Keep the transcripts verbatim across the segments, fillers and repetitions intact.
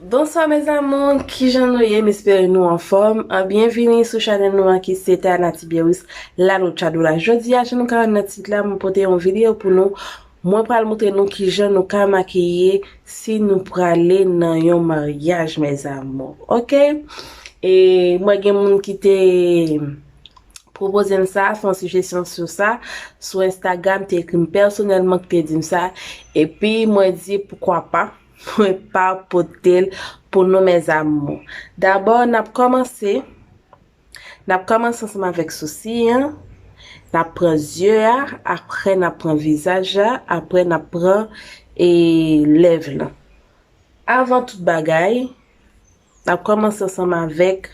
Bonsoir mes amours, kijan nou ye? M espere nou anfòm. An, byenvini sou chanèl nou an ki se Tayana Tiberius, La Luchadora. Jodi a, jan nou ka wè nan tit la, mwen pote yon videyo pou nou. Mwen pral montre nou kijan nou ka makiye si nou prale nan yon maryaj, mes amours. Oke? E mwen gen moun ki te pwopoze m sa, fè yon sijesyon sou sa, sou Instagram, te ekri m pèsonèlman ki te di m sa, epi mwen di poukwa pa, mwen pa pote l pou nou, mes amours. Dabò, n ap kòmanse, n ap kòmanse ansanm avèk sousi an, n ap pran zye a, apre n ap pran vizaj la, apre n ap pran, e, lèv lan. Avan tout bagay, n ap kòmanse ansanm avèk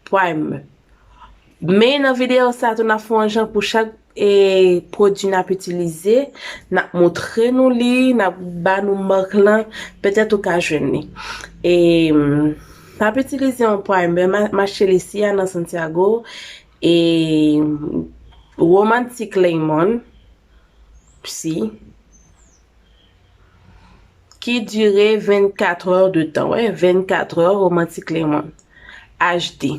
primer. Men nan videyo sa tou, n ap fè yon jan pou chak, e, pwodui n ap itilize, n ap montre nou li, n ap ba nou mak lan, petèt ou ka jwenn li. E, n ap itilize yon primer, m a-, m achte li isi a nan Santiago, e, Romantic Lemon, si, ki dire vennkat è de tan, wè, vennkat è, Romantic Lemon, H D.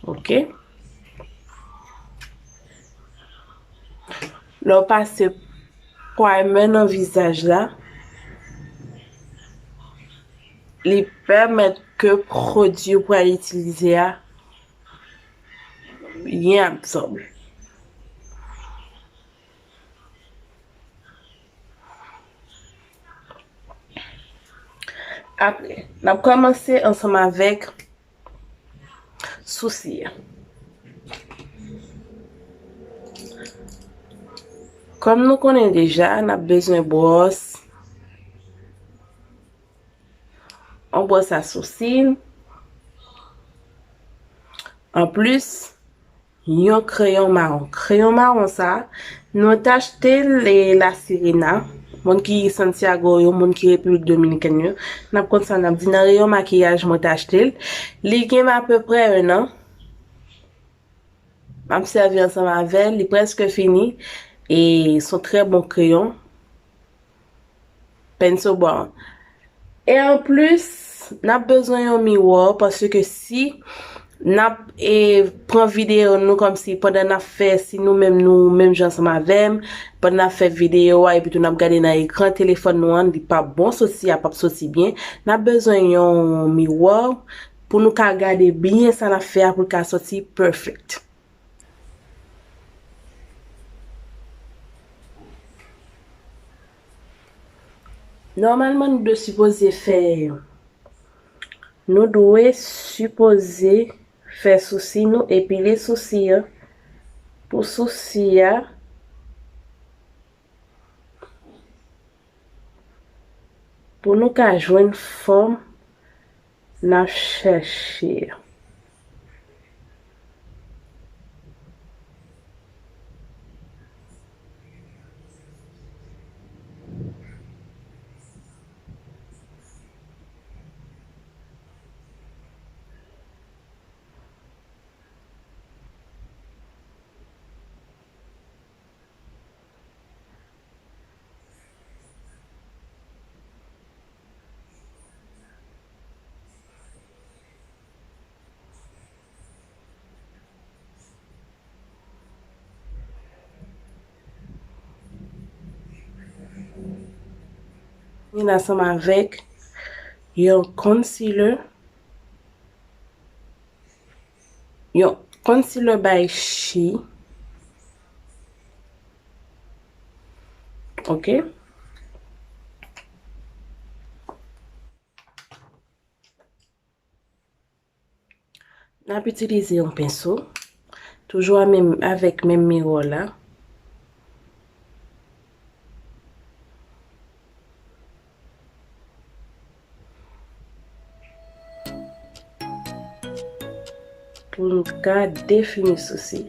Oke. Lè w pase primer nan vizaj la, li pèmèt ke pwodui ou pral itilize a byen absòbe. Apre, n ap kòmanse ansanm avèk sousi a. Kòm nou konnen deja, n ap bezwen bwòs, yon bwòs a sousi. Anplis, yon kreyon mawon. Kreyon mawon sa, nou t achte l e La Sirena. Moun ki Santiago yo, moun ki Repiblik Dominikèn yo, n ap konn sa n ap di. Nan reyon makiyaj mwen t achte l. Li gen apeprè en an. M ap sèvi ansanm avè l. Li prèske fini. E se yon trè bon kreyon. Penso bon. E anplis, n ap bezwen yon miwa, paske si n ap, e, pran videyo nou kòmsi pandan n ap fè, si nou menm nou menm jan ansanm avè m, pandan n ap fè videyo a, epi tou n ap gade nan ekran telefòn nou an, li p ap bon, sousi a p ap soti byen. N ap bezwen yon miwa pou nou ka gade byen sa n ap fè a, pou l ka soti perfect. Nòmalman, nou dwe sipoze fè, nou dwe sipoze fè sousi nou, epile sousi an, pou sousi a, pou nou ka jwenn fòm n ap chèche a. Vin ansanm avèk yon concealer. Yon concealer by She. Oke. N ap itilize yon penso. Toujou a menm, avèk menm miwa la. Pou nou ka defini sousi.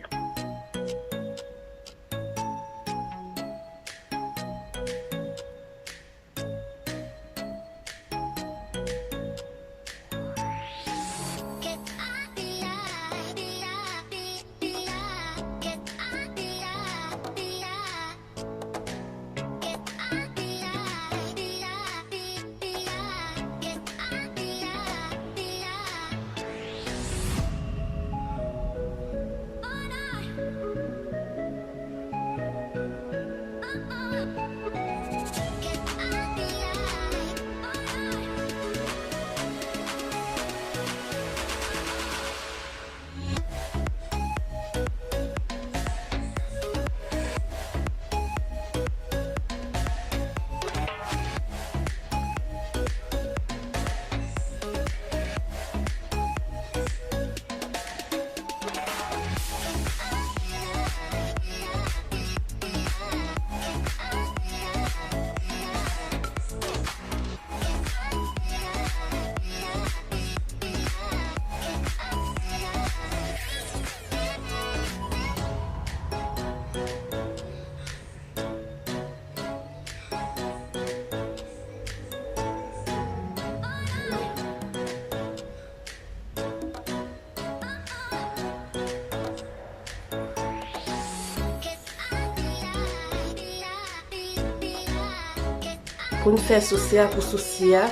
Pou n fè sousi a, pou sousi a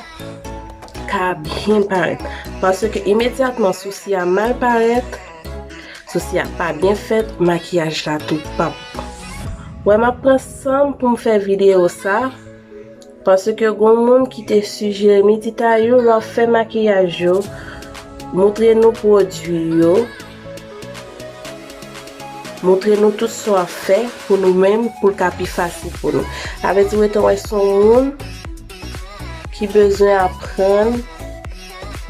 ka byen parèt. Paske imedyatman sousi a mal parèt, sousi a pa byen fèt, makiyaj la tou p ap bon. Wè, m ap pran san m pou m fè videyo sa. Paske gon moun ki te sijere m, li di, Tayou, lè w ap fè makiyaj yo, montre nou pwodui yo, montre nou tout sa w ap fè pou nou menm, pou l ka pi fasil pou nou. Sa vle di, ou gentan wè se yon moun ki bezwen aprann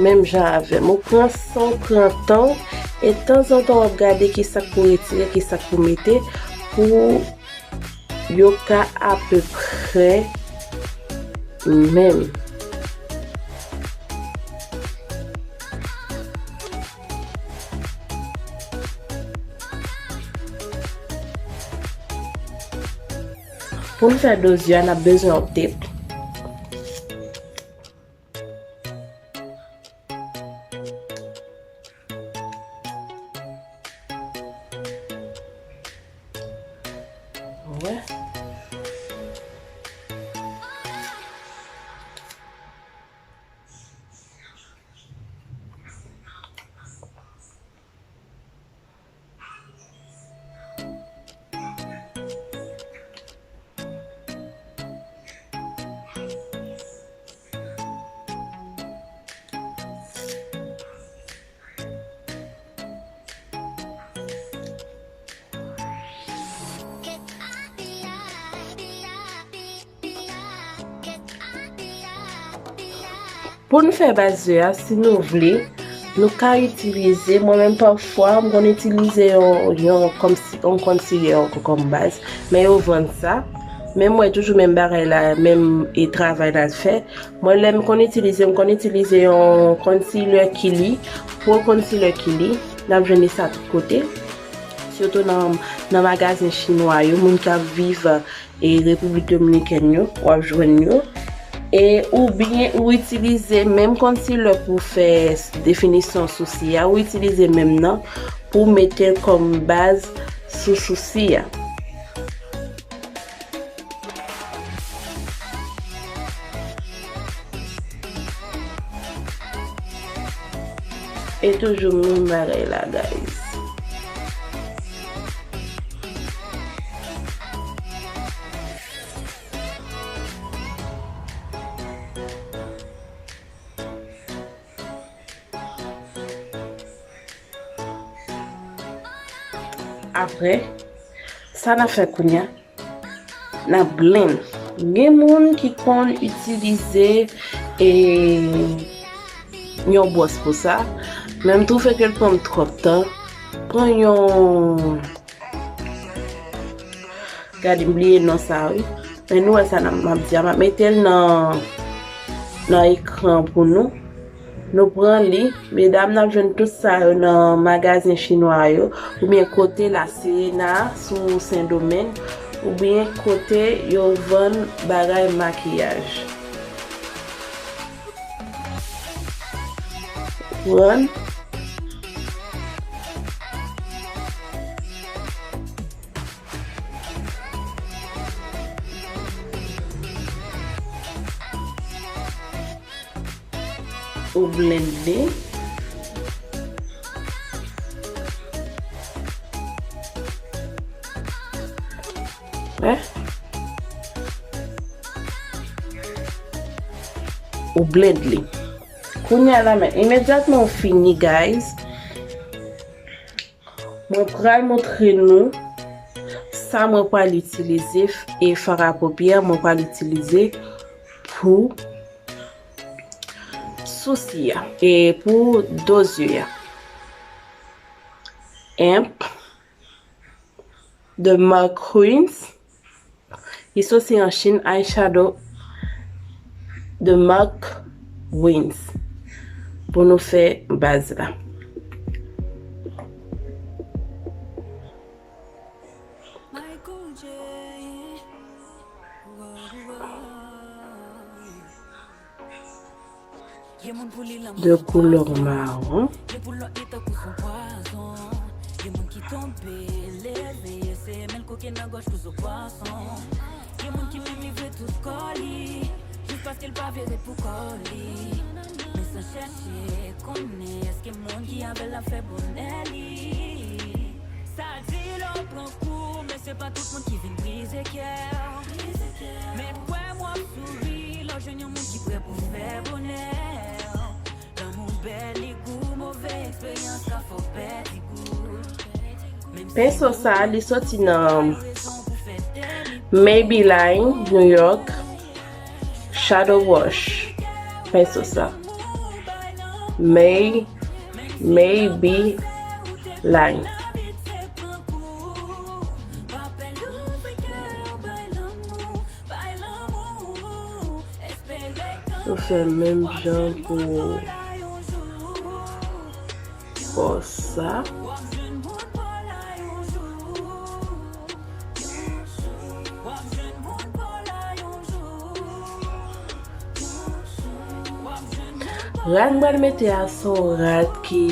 menm jan avè m. Ou pran san w, pran tan w, e tanzantan w ap gade kisa k pou retire, kisa k pou mete, pou yo ka apeprè menm. Pou n fè do zye a, n ap bezwen yon tep. Wè. Pou n fè baz zye a, si nou vle, nou ka itilize, mwen menm pafwa, m konn itilize yon, yon kòmsi, yon concealer kòm baz, men yo vann sa. Men mwen toujou menm bagay la, menm e travay la fè. Mwen lè m konn itilize, m konn itilize yon concealer Kili, Pro Concealer Kili. N ap jwenn li sa tout kote. Sitou nan, nan magazen chinwa yo, moun k ap viv e Repiblik Dominikèn yo, w ap jwenn yo. E oubyen ou itilize menm concealer pou fè definisyon sousi a, ou itilize menm nan pou mete l kòm baz sou sousi a. E toujou menm bagay la, guys. Apre, sa n ap fè kounye a, n ap blend. Gen moun ki konn itilize, e, yon bwòs pou sa, men m twouve ke l pran m twòp tan. Pran yon Gade, m bliye non sa, wi. Men nou wè sa m ap di a, m ap mete l nan, nan ekran pou nou. Nou pran li. Medam, n ap jwenn tout sa yo nan magazen chinwa yo, oubyen kote La Sirena sou Sendomeng, oubyen kote yo vann bagay makiyaj. Pran. Ou blende. Wè? ou blend li. Kounye a la, men, imedyatman ou fini, guys, mwen pral montre nou sa mwen pral itilize, e fard à paupières mwen pral itilize pou sousi a e pou do zye a. Amp de mark Queens. Li soti an Chine, eyeshadow de mark Wins pou nou fè baz la. De koulè mawon. Gen moun ki tonbe, leve, sere men l koke nan gòj kou zo pwason. Gen moun ki menm livre tout kò li, jis paske l pa vle ret pou kò li. Men san chèche konnen èske moun ki avè l ap fè bonè li. Sa di lè w pran kou, men se pa tout moun ki vin brize kè w. Men kwè m w ap souri lè w jwenn yon moun ki prè pou fè bonè w. Lanmou bèl, li gou, move eksperyans ka fè w pèdi gou. Penso sa, li soti nan Maybelline New York Shadow Brush. Penso sa. May, Maybelline. Nou fè menm jan pou fò sa. Rad mwen pral mete a se yon rad ki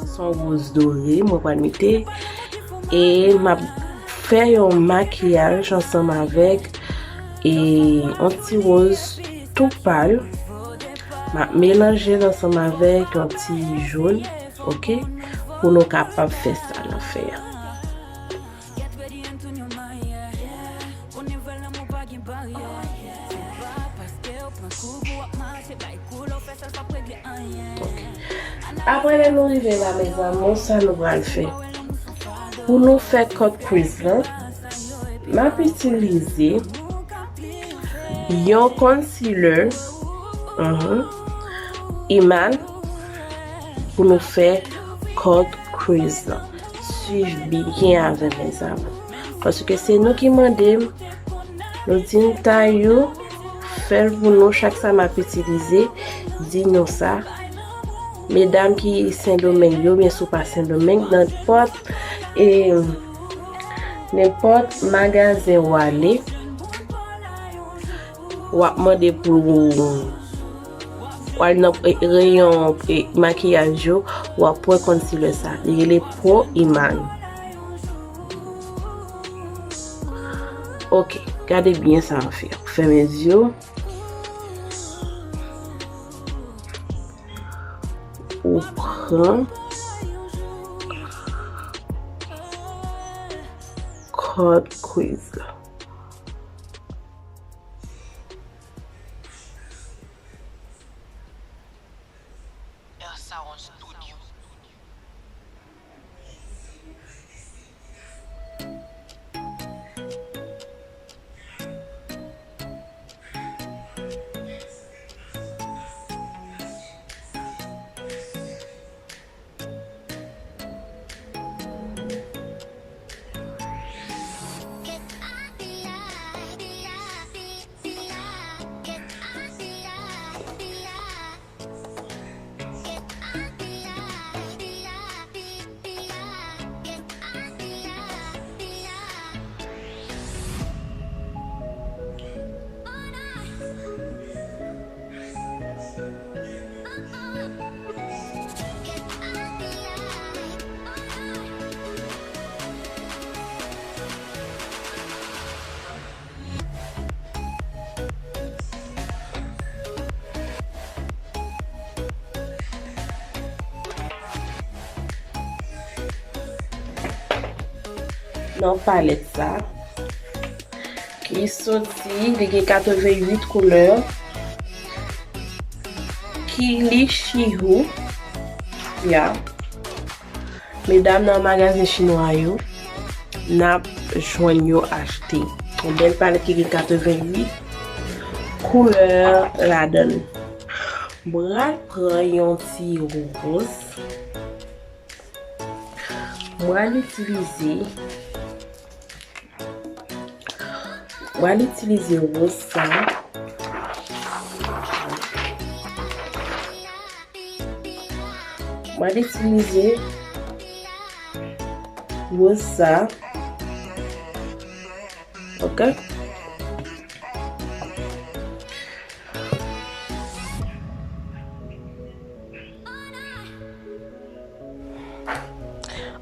se yon woz dore mwen pral mete. E m ap fè yon makiyaj ansanm avèk e yon ti woz tou pal. M ap melanje l ansanm avèk yon ti jòn, oke, pou nou kapab fè sa n ap fè a. Apre lè nou rive la, mes amours, sa nou pral fè. Pou nou fè cut crease lan, m ap itilize yon concealer, mhm, Iman, pou nou fè cut crease lan. Swiv byen avè m, mes amours. Paske se nou ki mande m, nou di n tay yo, fè l pou nou, chak sa m ap itilize, di nou sa. Medam ki Sendomeng yo, oubyen si w pa Sendomeng, nenpòt, e, nenpòt magazen w ale, w ap mande pou w al nan, e, reyon, e, makiyaj yo, w ap pran concealer sa. Li rele Pro Iman. Oke, gade byen sa m fè. Fèmen zye w. Ou pran cut crease la. Elsa on studio. Nan palèt sa, ki soti, li gen katreven uit koulè. Kili Chihu. Ya. Medam nan magazen chinwa yo, n ap jwenn yo achte. Yon bèl palèt ki gen katreventuit koulè ladan l. M pral pran yon ti woz. M pral itilize, m pral itilize woz sa. M pral itilize woz sa. Ok.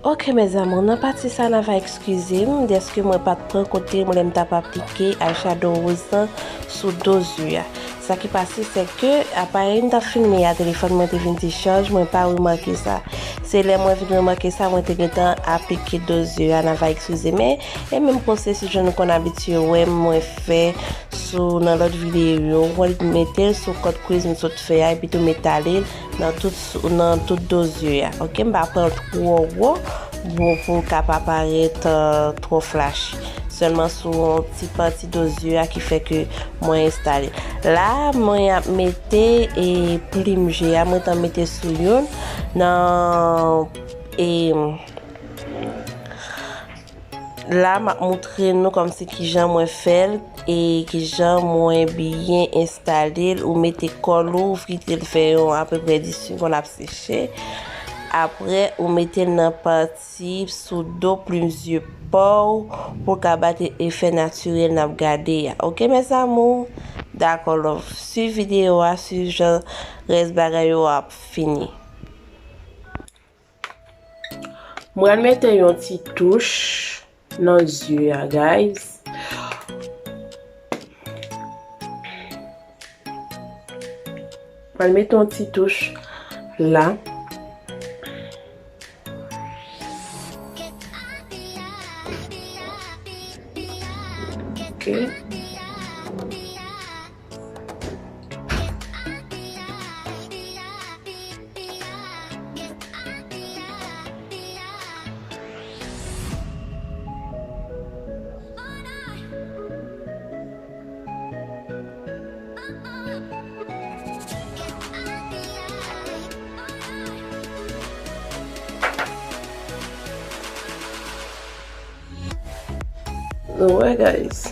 Ok, mes amours, nan pati sa, n a va eskize m dèske mwen pa t pran kote m lè m t ap aplike eyeshadow woz lan sou do zye a. Sa ki pase, se ke aparèy m t ap filme a, telefòn mwen te vin dichaj, mwen pa remake sa. Se lè mwen vin remake sa, mwen te gentan aplike do zye a, n a va eskize. Men, e menm pwosesis, jan nou konn abitye wè m, mwen fè sou, nan lòt videyo, mwen mete l sou cut crease m sot fè a, epi tou m etale l nan tout, nan tout do zye a. Ok, m pa pran l twò wo pou, pou l ka pa parèt, euh, twò flashy. Sèlman sou yon ti pati do zye a ki fè ke mwen enstale. La, mwen ap mete, e, plim je a, mwen t ap mete sou youn nan, e, la, m ap moutre nou kòmsi kijan mwen fè l e kijan mwen byen enstale l. Ou mete kòl ou, ou frite l fè yon apeprè dis minit, l ap seche. Apre, ou mete l nan pati sou do plim zye pa w pou l ka ba efè natirèl n ap gade a. Ok, mes amours? Dakò, love. Swiv videyo a, swiv jan rès bagay yo ap fini. Mwen mete yon ti touch nan zye a, guys. Mwen mete yon ti touch la. Ok. Nou wè, guys.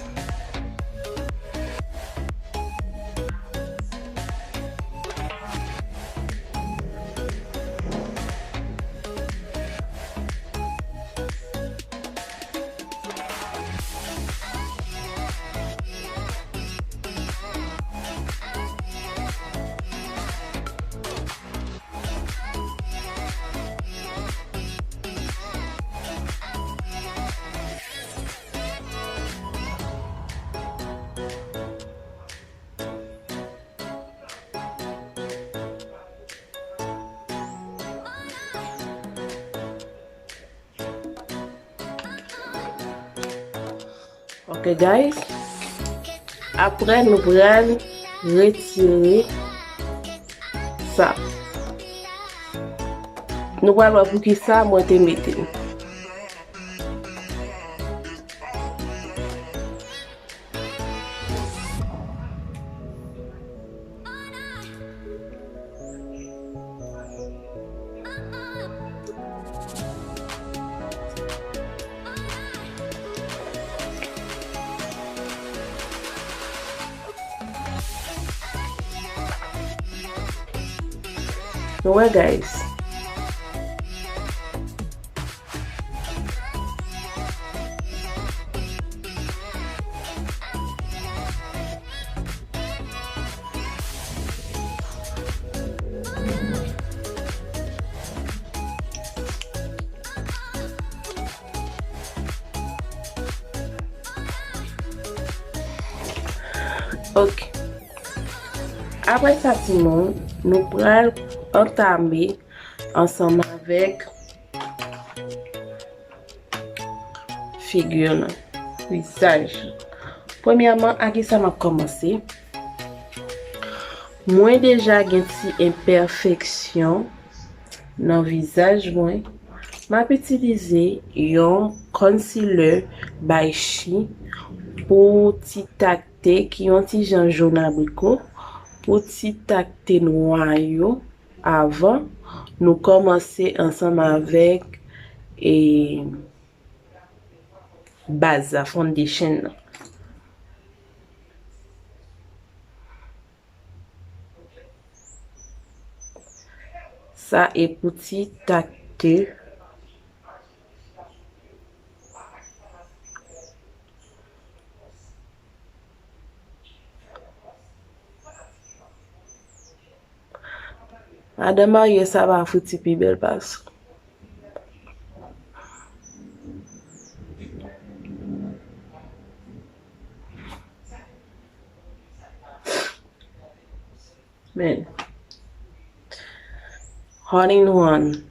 Ok, guys. Apre, nou pral retire sa. Nou pral wè poukisa mwen te mete l. Nou wè, guys. Ok. Apre sa, timoun, nou pral antame ansanm avèk figi lan, vizaj. Premyèman, a ki sa m ap kòmanse? Mwen deja gen ti enpèfeksyon nan vizaj mwen. M ap itilize yon concealer by She pou ti takte ki yon ti jan jòn abriko, pou ti takte nwa yo avan nou kòmanse ansanm avèk, e, baz la, foundation nan. Sa e pou ti takte. Madan marye sa pa fouti pi bèl pase w. Men. Hole in one.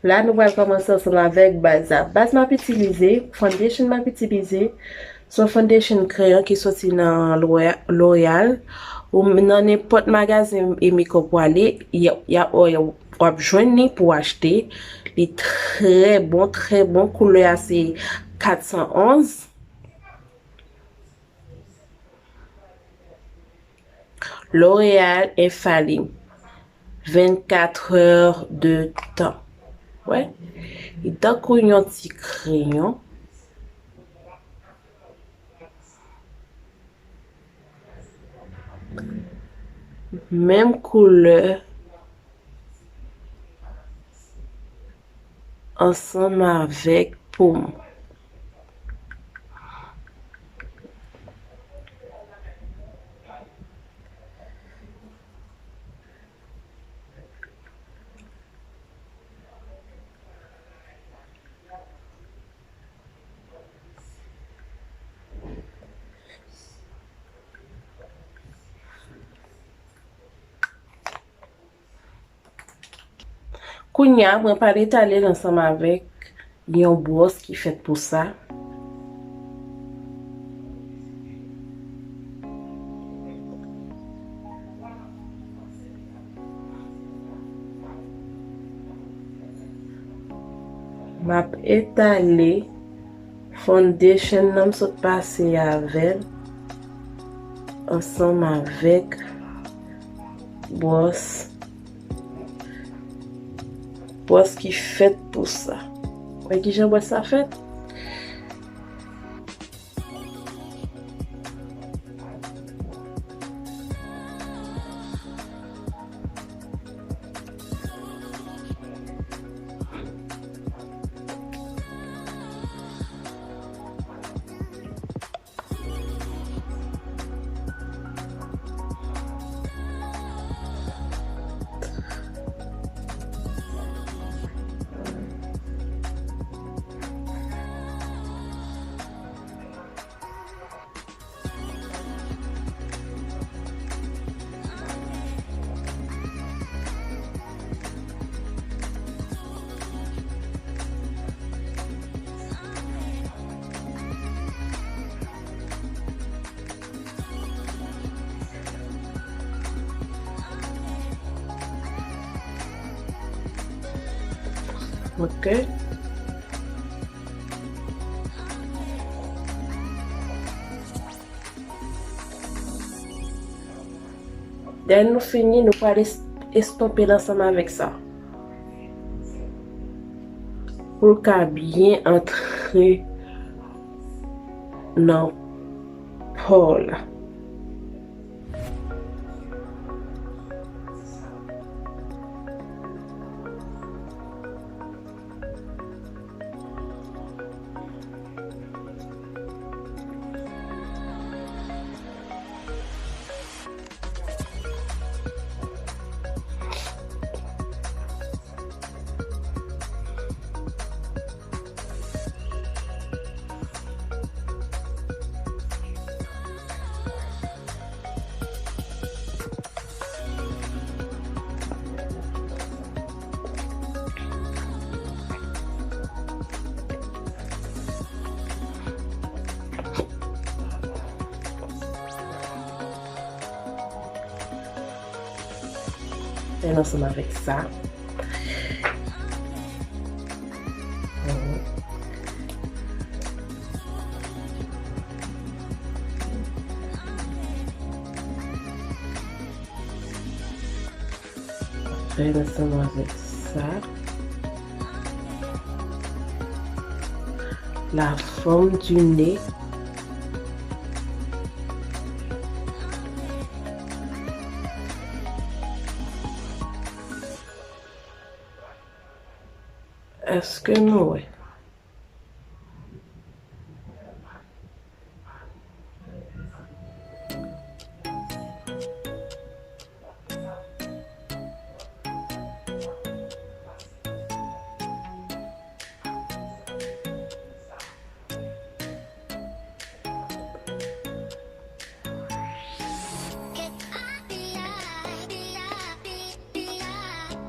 La, nou pral kòmanse ansanm avèk baz la. Baz m ap itilize, foundation m ap itilize, se yon foundation kreyon ki soti nan L'Oréal. Ou nan nenpòt magazen e makeup ou ale, y a, y a, w ap jwenn li pou w achte. Li trè bon, trè bon. Koulè a se kat san onz. L'Oréal Infallible, vingt-quatre heures de temps. Wè, li tankou yon ti kreyon. Menm koulè ansanm avèk po m. Kounye a, mwen pral etale l ansanm avèk yon bwòs ki fèt pou sa. M ap etale foundation nan m sot pase avè l ansanm avèk bwòs, bwòs ki fèt pou sa. Wè kijan bwòs sa fèt? Ok. Lè nou fini, nou pral es-, estonpe l ansanm avèk sa. Pou l ka byen antre nan po la. Fè l ansanm avèk sa. Fè l ansanm avèk sa. La forme du nez. Èske nou wè?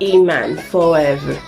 Iman forever.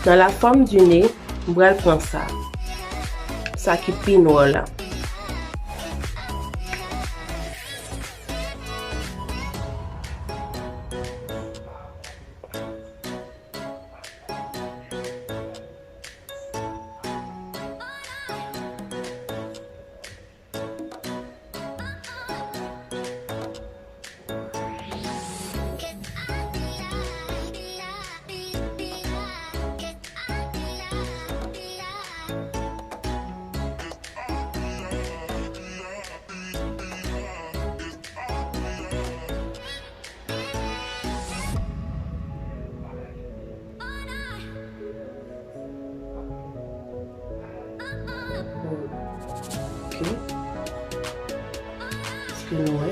Nan la forme du nez, m pral pran sa. Sa ki pi nwa la. Ok. Èske nou wè?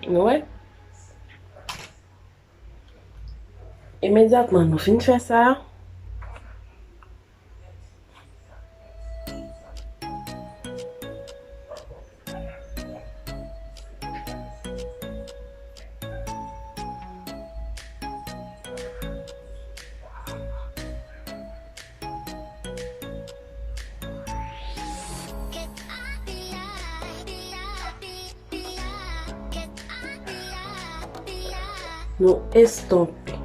Nou wè? Imedyatman nou fin fè sa, nou estonpe.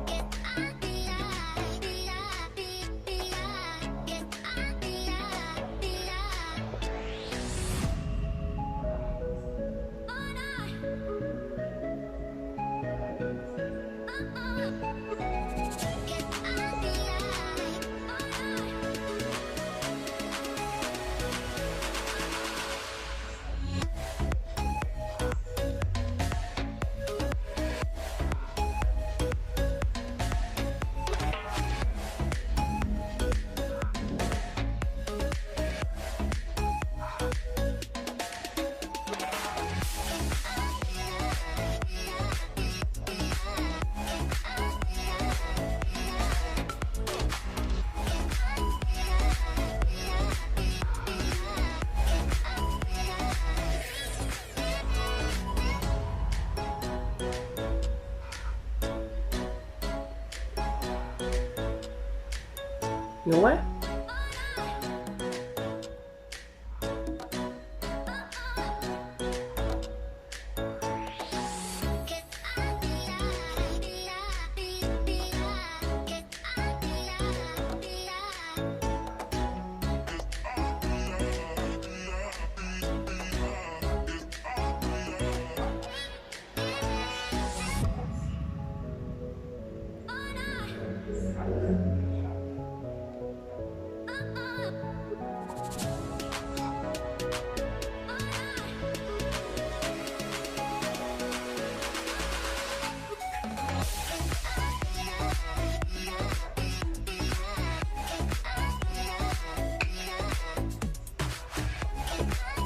Nou wè?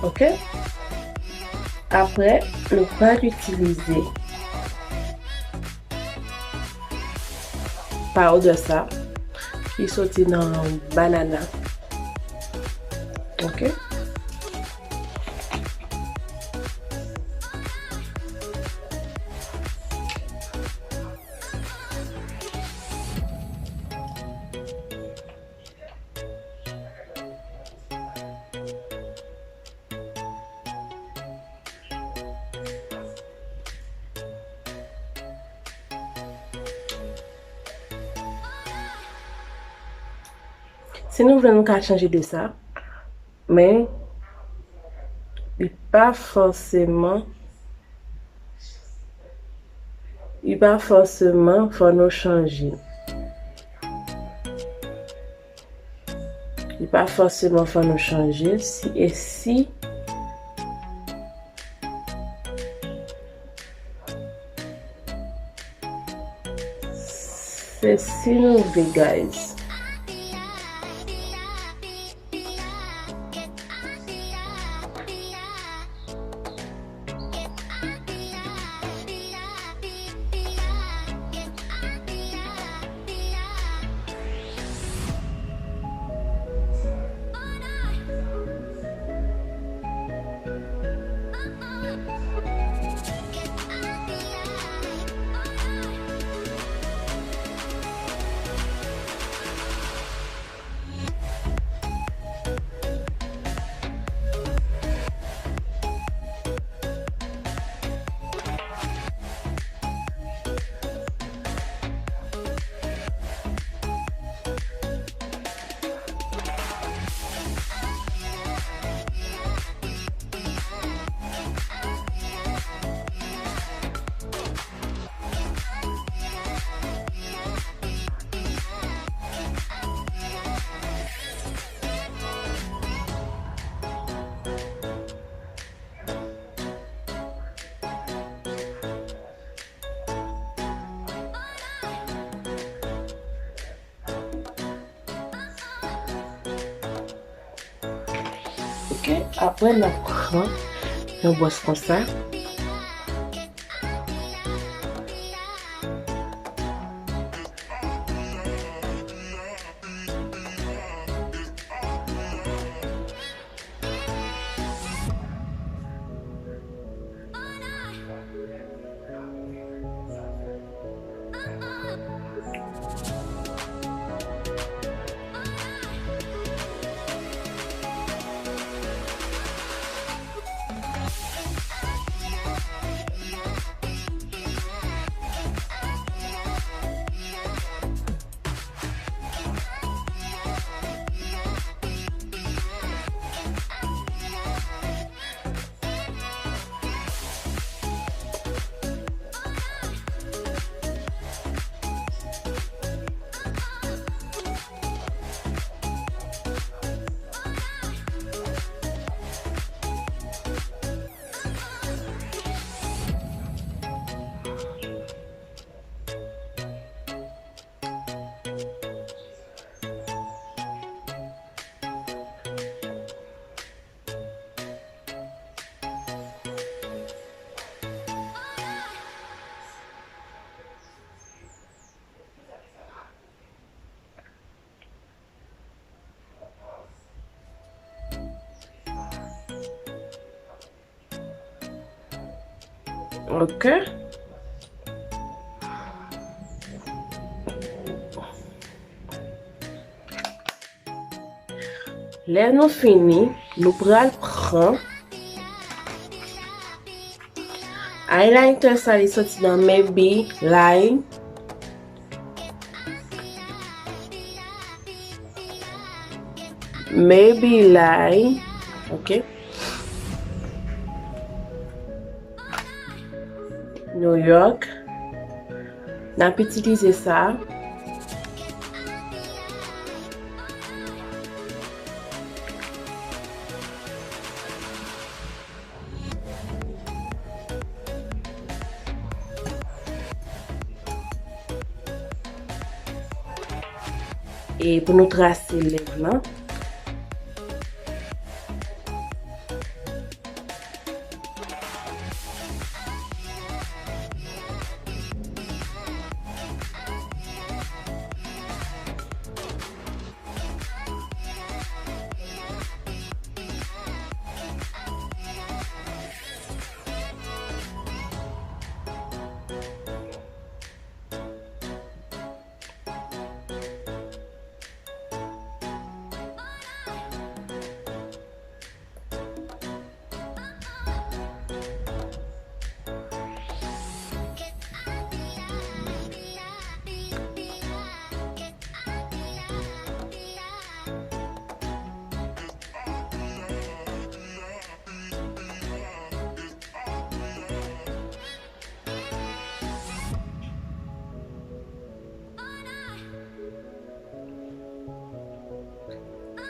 Ok. Apre, nou pral itilize powder sa ki soti nan banana. Ok. Si nou vle, nou ka chanje de sa, men li pa fòseman, li pa fòseman fò nou chanje. Li pa fòseman fò nou chanje. Si, e si Se si nou vle, guys. Ok, apre n ap pran yon bwòs konsa. Ok. Lè nou fini, nou pral pran highlighter sa, li soti nan Maybelline. Maybelline, ok. New York. N ap itilize sa. E pou nou trase lèv lan.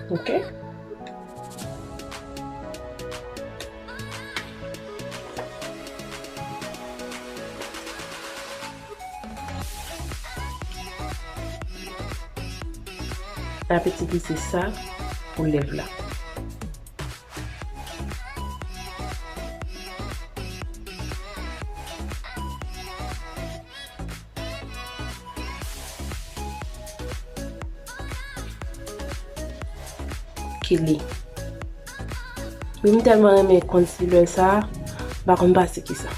Ok. N ap itilize sa pou lèv la. Kili. Wi, m tèlman renmen concealer sa, m pa konn pase ki sa.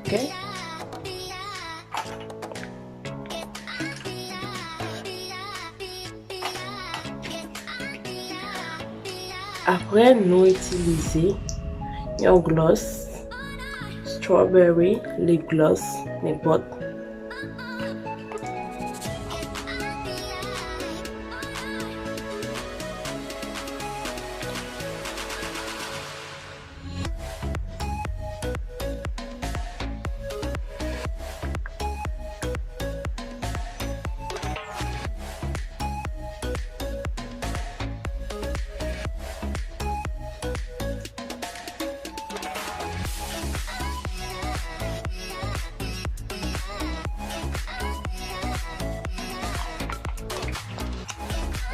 Ok. Apre, nou itilize yon gloss, strawberry lip gloss, nenpòt.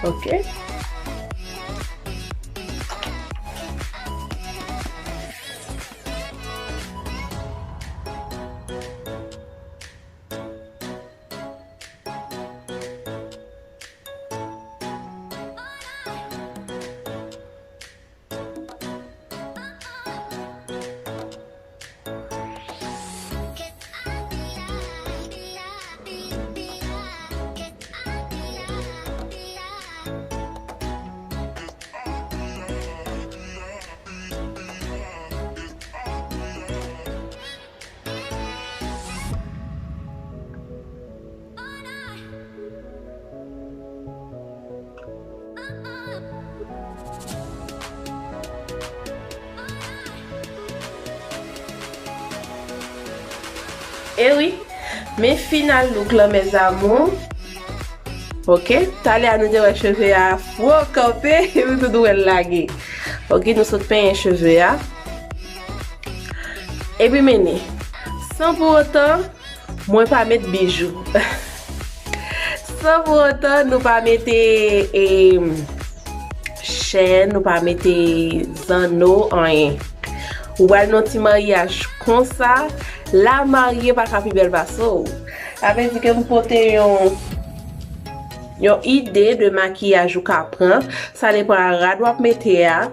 Ok. E wi, Men final look lan, mes amours. Ok, talè a nou te wè cheve a fò kanpe, epi tout wè l lage. Ok, nou sot penyen cheve a. Epi mennen. San pou otan, mwen pa met bijou. San pou otan, nou pa mete, e, chèn, nou pa mete zanno, anyen. Ou pral nan ti maryaj konsa, la marye pa ka pi bèl pase w. Sa vle di ke m pote yon, yon ide de makiyaj ou ka pran. Sa depann a rad w ap mete a.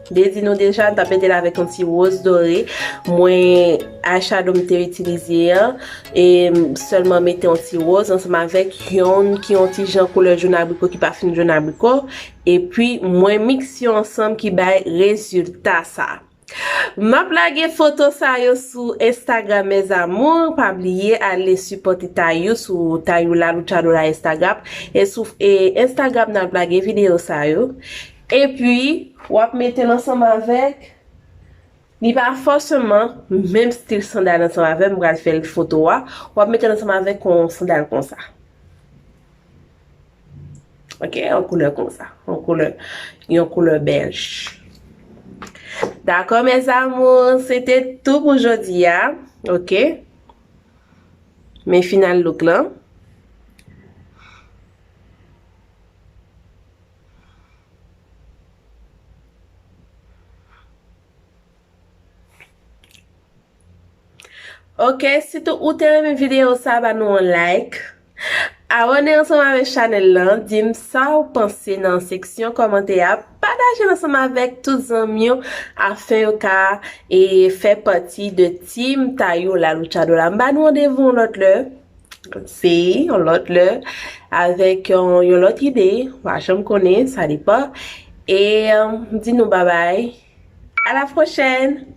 M te di nou deja, m t ap mete l avèk yon ti woz dore. Mwen, eyeshadow m te itilize an, e m sèlman mete yon ti woz ansanm avèk yonn ki yon ti jan koulè jòn abriko ki pa fin jòn abriko. Epi, mwen mikse yo ansanm ki bay rezilta sa. M ap lage foto sa yo sou Instagram, mes amours. Pa bliye ale sipòte Tayou sou Tayou La Luchadora Instagram. E sou, e, Instagram n ap lage videyo sa yo. Epi, w ap mete l ansanm avèk, li pa fòseman menm stil sandal ansanm avè m, m pral fè l foto a. W ap mete l ansanm avèk yon sandal konsa. Ok, yon koulè konsa. Yon koulè, yon koulè bèj. Dakò, mes amours, se te tou pou jodi a. Ok. Men final look lan. Ok, sitou ou te renmen videyo sa, ba nou yon like. Abòne ansanm avèk chanèl lan, di m sa w panse nan seksyon kòmantè a, pataje l ansanm avèk tout zanmi w, afin yo ka, e, fè pati de team Tayou La Luchadora. M ba nou randevou yon lòt lè, se yon lòt lè, avèk yon, yon lòt ide, w a janm konnen, sa depann. E, m di nou babay, à la prochaine!